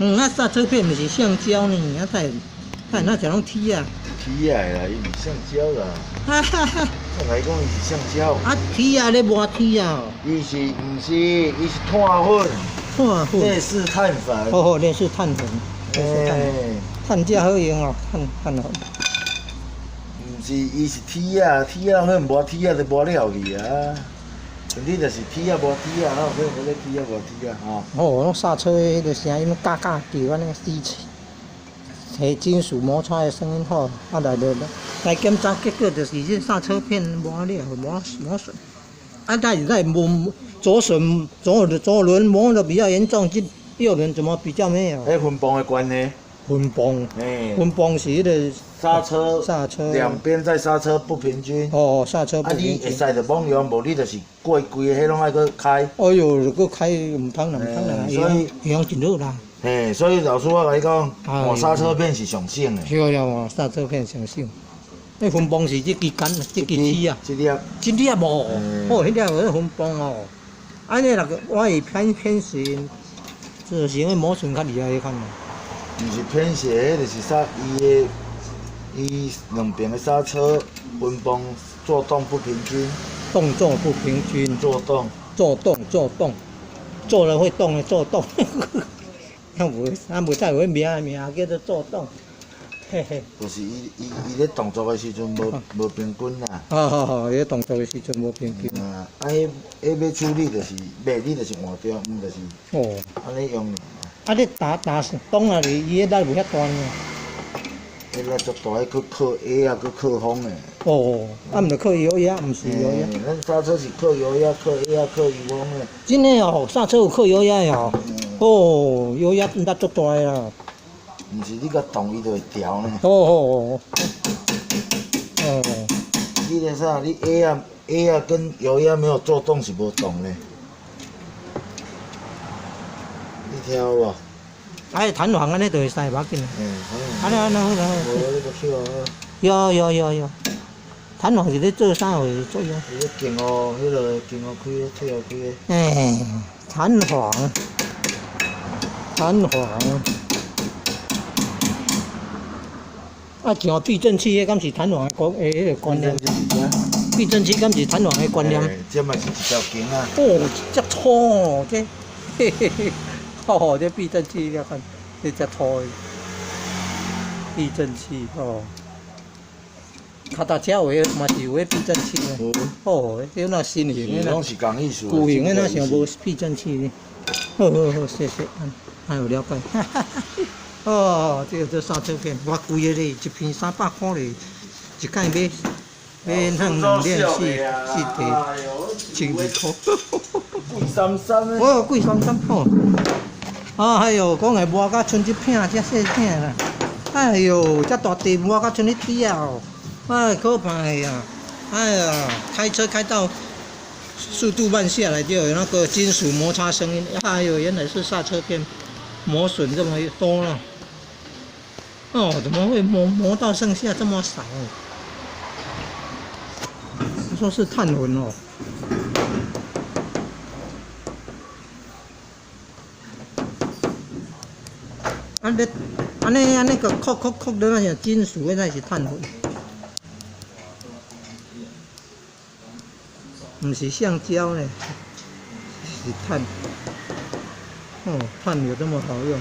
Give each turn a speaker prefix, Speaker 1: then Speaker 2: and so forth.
Speaker 1: 嗯，啊剎車片毋是橡膠呢，啊太太那是攏鐵啊。
Speaker 2: 鐵的啦，伊毋是橡膠啦。
Speaker 1: 哈哈哈！
Speaker 2: 我來講伊是橡膠。
Speaker 1: 啊，鐵啊咧磨鐵啊。
Speaker 2: 伊是毋是？伊是碳粉。
Speaker 1: 碳粉。
Speaker 2: 類似碳粉。
Speaker 1: 哦哦，類似碳粉。類似碳粉。碳才好用哦，碳碳粉。
Speaker 2: 毋是，伊是鐵啊，鐵啊，可能磨鐵啊就磨了去啊。你就是鐵啊磨鐵啊，哪有可能咧鐵啊磨鐵啊？吼。
Speaker 1: 哦，攏剎車彼个聲音嘎嘎叫，按呢死彼金屬摩擦的聲音吼，啊來來來檢查結果就是這剎車片磨了磨磨損。啊，但是在磨左損左左輪磨得比較嚴重，這右輪怎麼比較沒有？
Speaker 2: 彼分泵的關係。
Speaker 1: 分泵。分泵是彼個
Speaker 2: 剎車。
Speaker 1: 剎車。
Speaker 2: 兩邊在剎車不平均。
Speaker 1: 哦，剎車不平均。
Speaker 2: 啊，你會使就罔用，無你就是過規个彼攏愛閣開。
Speaker 1: 哎喲，閣開毋通啦，毋通啦，
Speaker 2: 所以
Speaker 1: 影響真好啦。
Speaker 2: 嘿，所以老師我共你講，換剎車片是上省的。
Speaker 1: 對了，換剎車片上省。彼分泵是這支桿，這支鐵啊。
Speaker 2: 這粒。
Speaker 1: 這粒無，哦，彼粒有分泵哦。按呢若個我會偏偏斜，就是因為磨損較厲害彼款。
Speaker 2: 毋是偏斜，彼就是啥？伊的伊兩邊的剎車分泵作動不平均。
Speaker 1: 動作不平均。
Speaker 2: 作動。
Speaker 1: 作動作動，做了會動的作動。啊無，啊無才有彼名名叫做作動。嘿嘿。
Speaker 2: 就是伊伊伊咧動作的時陣無無平均啦。
Speaker 1: 哦哦哦，伊咧動作的時陣無平均。
Speaker 2: 啊，啊，彼彼欲處理就是袂，你就是換掉，毋就是。
Speaker 1: 哦。
Speaker 2: 按呢用。
Speaker 1: 啊！你打打擋啊，伊彼力無遐大呢。
Speaker 2: 彼力足大，彼閣靠壓啊，閣靠風的。
Speaker 1: 哦，啊，毋著靠油壓，毋是油壓。
Speaker 2: 咱剎車是靠油壓、靠壓、靠油風的。
Speaker 1: 真的哦，剎車有靠油壓的哦。哦，油壓力足大啊。
Speaker 2: 毋是你共動，伊就會調呢。
Speaker 1: 哦哦哦。哦。
Speaker 2: 你咧啥？你壓啊壓啊跟油壓沒有做動是無動的。你聽有無？
Speaker 1: 哎，彈簧按呢就會使，無要緊。
Speaker 2: 嗯，
Speaker 1: 按呢按呢好啦。
Speaker 2: 無，你閣去啊。
Speaker 1: 有有有有，彈簧是咧做啥貨作用？
Speaker 2: 伊咧勁哦，彼个勁哦開，退予開。
Speaker 1: 哎，彈簧，彈簧。啊，像避震器，彼敢是彈簧的觀，彼个觀念？避震器敢是彈簧的觀念？
Speaker 2: 這嘛是一條筋啊。
Speaker 1: 哦，遮粗哦，這，嘿嘿嘿。哦，這避震器你看，這遮粗的避震器哦。跤踏車有的嘛是有彼避震器的。哦，這若新型的
Speaker 2: 攏是仝意思。
Speaker 1: 舊型的若像無避震器呢。好好好，謝謝，按有了解。哦，這個做剎車片，偌貴的咧，一片300箍咧，一擺買買兩兩四四塊，1200箍。
Speaker 2: 貴三三的。
Speaker 1: 哦，貴三三吼。啊，哎喲，講會磨甲賰這片遮細片啦！哎喲，遮大地磨甲賰彼滴仔哦，哎，可怕呀！哎呀，開車開到速度慢下來，就有那個金屬摩擦聲音。哎喲，原來是剎車片磨損這麼多了。哦，怎麼會磨磨到剩下這麼少？說是碳粉哦。按呢，按呢，按呢閣扣扣扣的那些金屬的那是碳粉，毋是橡膠呢，是碳。哦，碳有這麼好用。